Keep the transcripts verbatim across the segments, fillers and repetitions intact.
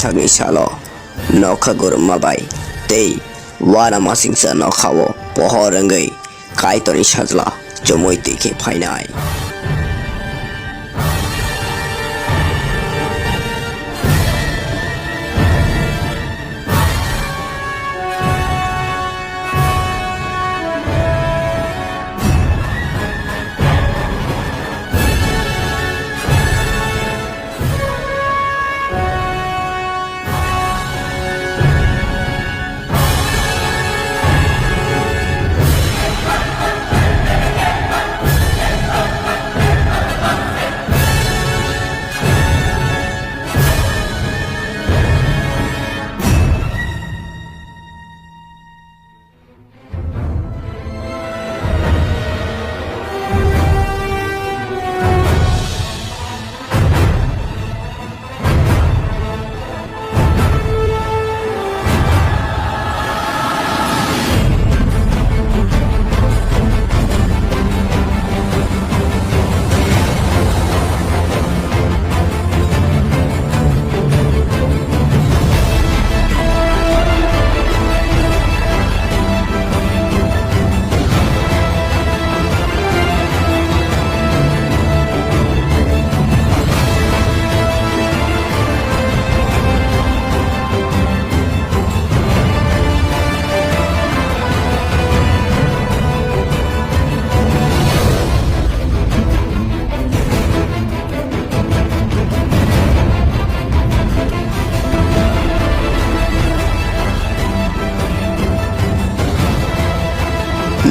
Thakni salo nokha gorokma bai tei uanamasingcha nokhao pohor wngwi Kaitorni sajla chumui twi khe phainai.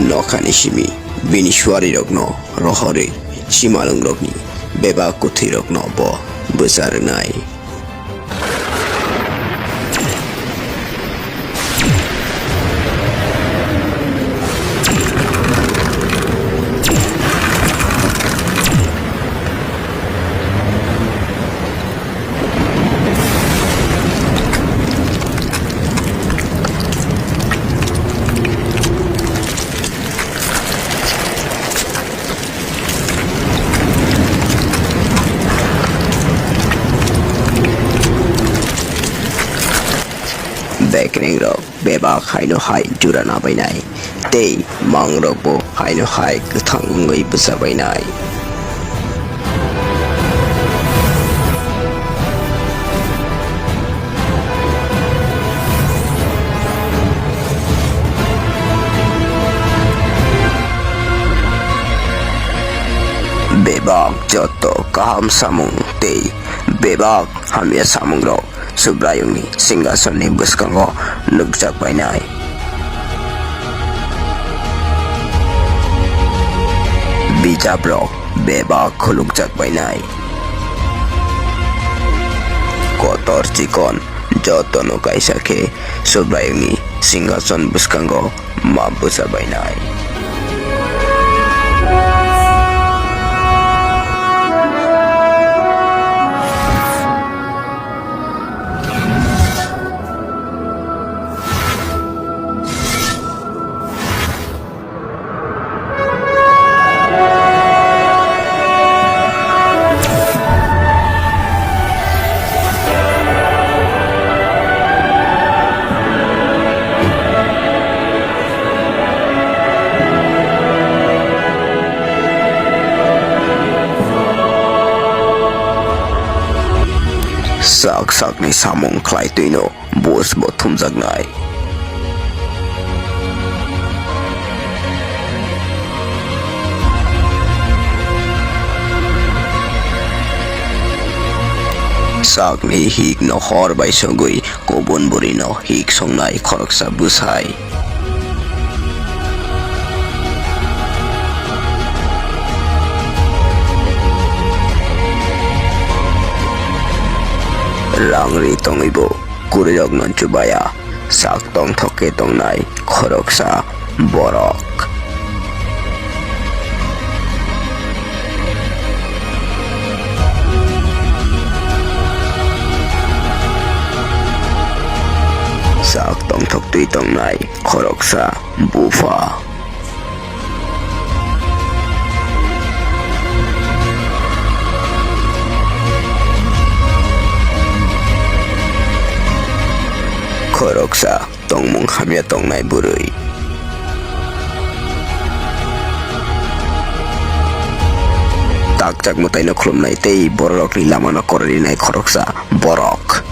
Nokhani simi bini suarirokno rohorwi simalwngrokni bebak kwthwirokno bo bwsa rwnai. Bekrengrok bebak haino hai jura nabainai, tei mangrokbo haino hai kwthang wngwi bwsa bainai. Bebak joto kaham samung tei bebak hamya samungrok Subraiyungni singkasonni bwskango nukjak bainai. Bijaprok bebak khulukjak bainai. Kotor chikon jotono kaisa khe Subraiyungni singkason bwskango ma bwsa bainai. Sak sakni samung khlai twino bus bo thumjaknai. Sakni hikno hor bai sogwi kubun burino hik songnai khoroksa bwsai. Rang ri tongwibo kwrwirokno chubaya, sak tongthok khe tongnai khoroksa borok. Sak tongthok twi tongnai khoroksa bupha. Khoroksa tongmung hamya tongnai bwrwi. Takjak mwtaino khulumnai tei bororokni lamano kororinai khoroksa borok.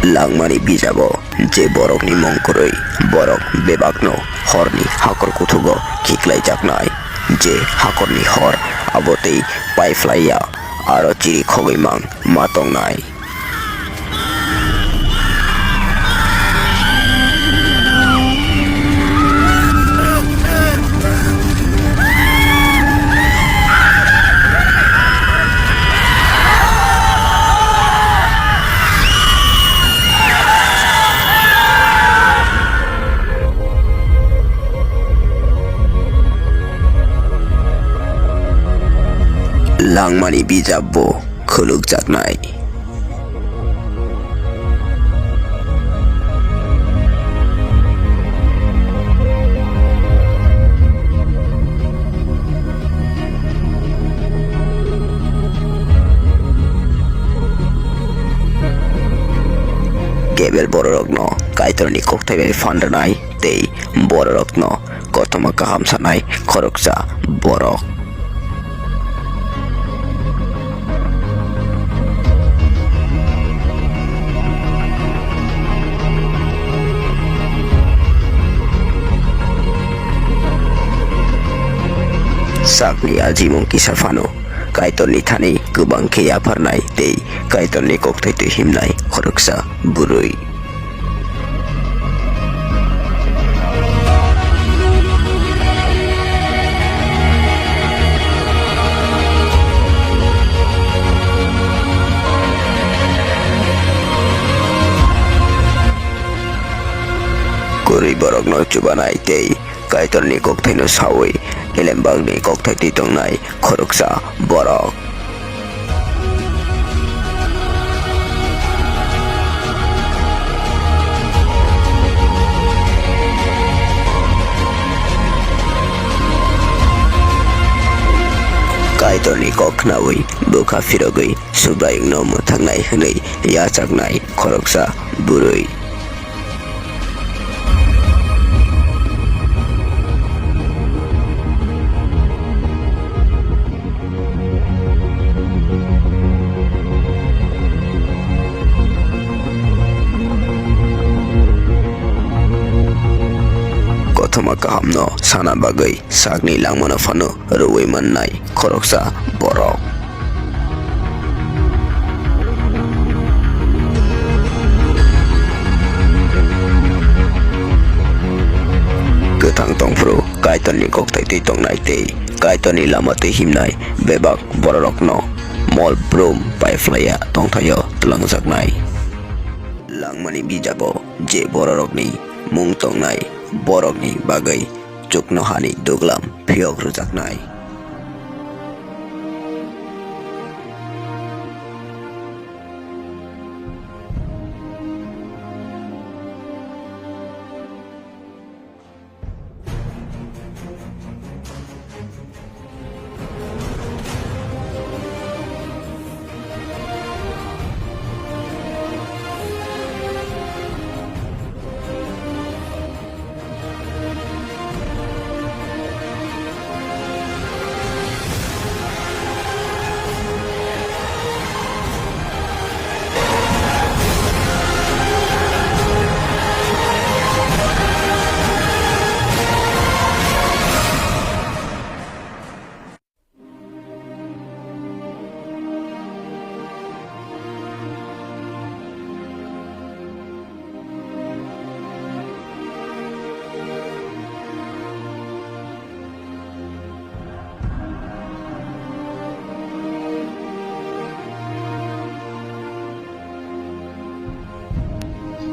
Langmani bijabo je borokni mung kwrwi, borok bebakno horni hakor kuthugo khiklaijaknai. Je hakorni hor abo tei paiphlaiya, aro chiri khogwi mang ma tongnai. Langmani bijap bo khulukjaknai. Kebel bororokno Kaitorni kokthai bai phan rwnai tei bororokno kothoma kaham sanai khoroksa borok. Sakni ajimung kisa phano Kaitorni thani kwbang khe yapharnai tei Kaitorni kokthai twi himnai khoroksa bwrwi. Kwrwi borokno chubanai tei Kaitorni kokthaino saui elembakni kokthai twi tongnai khoroksa borok. Kaitorni kok khnaui bwkha phirogwi Subraiyungno mwthaknai hwnwi yachaknai khoroksa bwrwi. Kothoma kahamno sana bagwi sakni langmano phano rwui mannai khoroksa borok. Kwthang tongphuru Kaitorni kokthai twi tongnai tei Kaitorni lama twi himnai bebak bororokno mol brum paiphlaiya tongthaio twlangjaknai. Langmani bijabo je bororokni mung tongnai, borokni bagwi chuknohani duglam phiyok rwjaknai.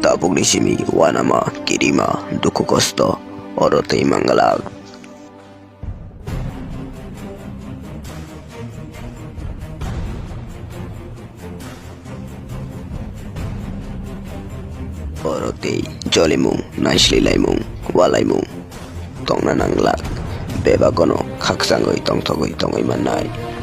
Tabukni simi uanama, kirima, dukhu kosto, oro twi manglak. Oro tei jolimung, naisli laimung, ualaimung tongna nanglak, bebagono khakchangwi tongthogwi tongwi mannai.